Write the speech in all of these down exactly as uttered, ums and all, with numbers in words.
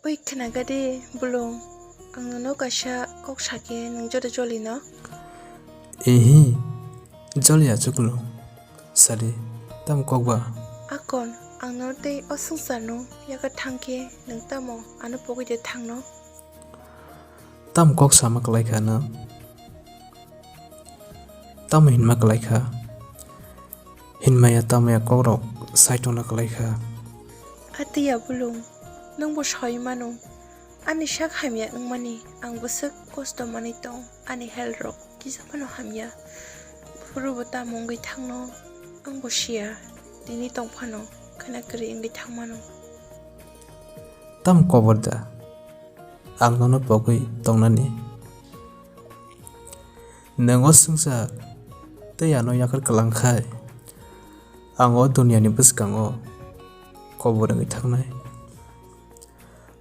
Oi, khnaga de, Bulung. Ang nono kaisa kok sakhe, nwng joto joli no? Ehi, joli ya, chuklung. Sadi, tam kok ba? Akon, ang nono tei o swngchar no yakarwi thangkhe, nwng tamo ano pogwi de thangno? Tam kok sama kwlai kha no? Tamo hinma kwlai kha? Hinmaya tamaya kokrok sai tongna kwlai kha. Atiya Bulung, nwng bo sawi mano. Ani sak hamya wngmani ang bwswk kosto manwi tong. Ani health rok kisa phano hamya. Phuru bo tamo wngwi thangno, ang bo siya. Tini tong phano, khwna kwrwi wngwi thangmano. Tam kobor da? Ang nono pogwi tongnani. Nwng o swngchar tei ano yakar kwlang khai, ang o duniani bwskango kobor wngwi thangnai.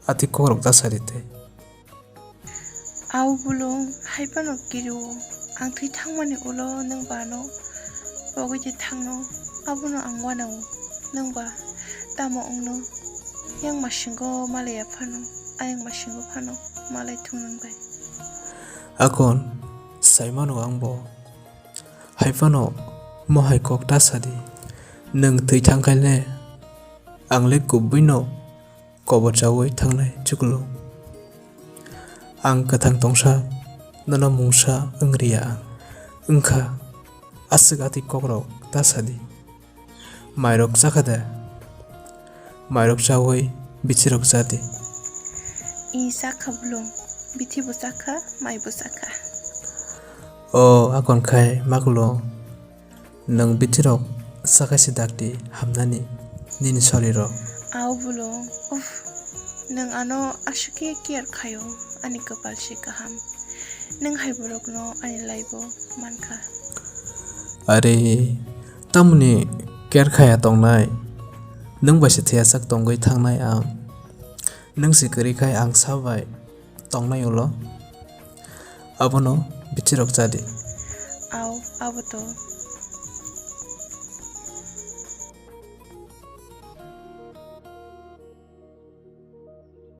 Ati kokrok ta sadi tei. Au Bulung, hai phano kirio, ang thwi thangmani ulo nwng ba ano pogwi de thangno, abono ang uanao, nwng ba tamo wngno? Yang masingo malaya phano, ayang masingo phano malai thung nwng bai. Akon, sai mano ang bo. Hai phano mohai kok ta sadi. Nwng thwi thang khai le, ang le kubui no kobor chawi thangnai, chuklung. Ang kwthang tongsa, nono mungsa wng riya ang. Wngkha, aswk ati kokrok ta sadi. Mairok chakha de? Mairok chawi bichirok cha di. I chakha Bulung, bithi bo chakha, mai bo chakha. O, akon khai makulo. Nwng bichirok chakha si dakti hamnani nini soriro. Au Bulung, uff, nwng ano aswk khe care khaio, ani kwpal se kaham. Nwng hai borokno ani life-o mankha. Are, tamoni care khaya tongnai? Nwng bai se thwiyasak tongwi thangnai ang. Nwng se kwrwi khai ang sa bai tongnai ulo. Abono bichirok cha di. Au, abo to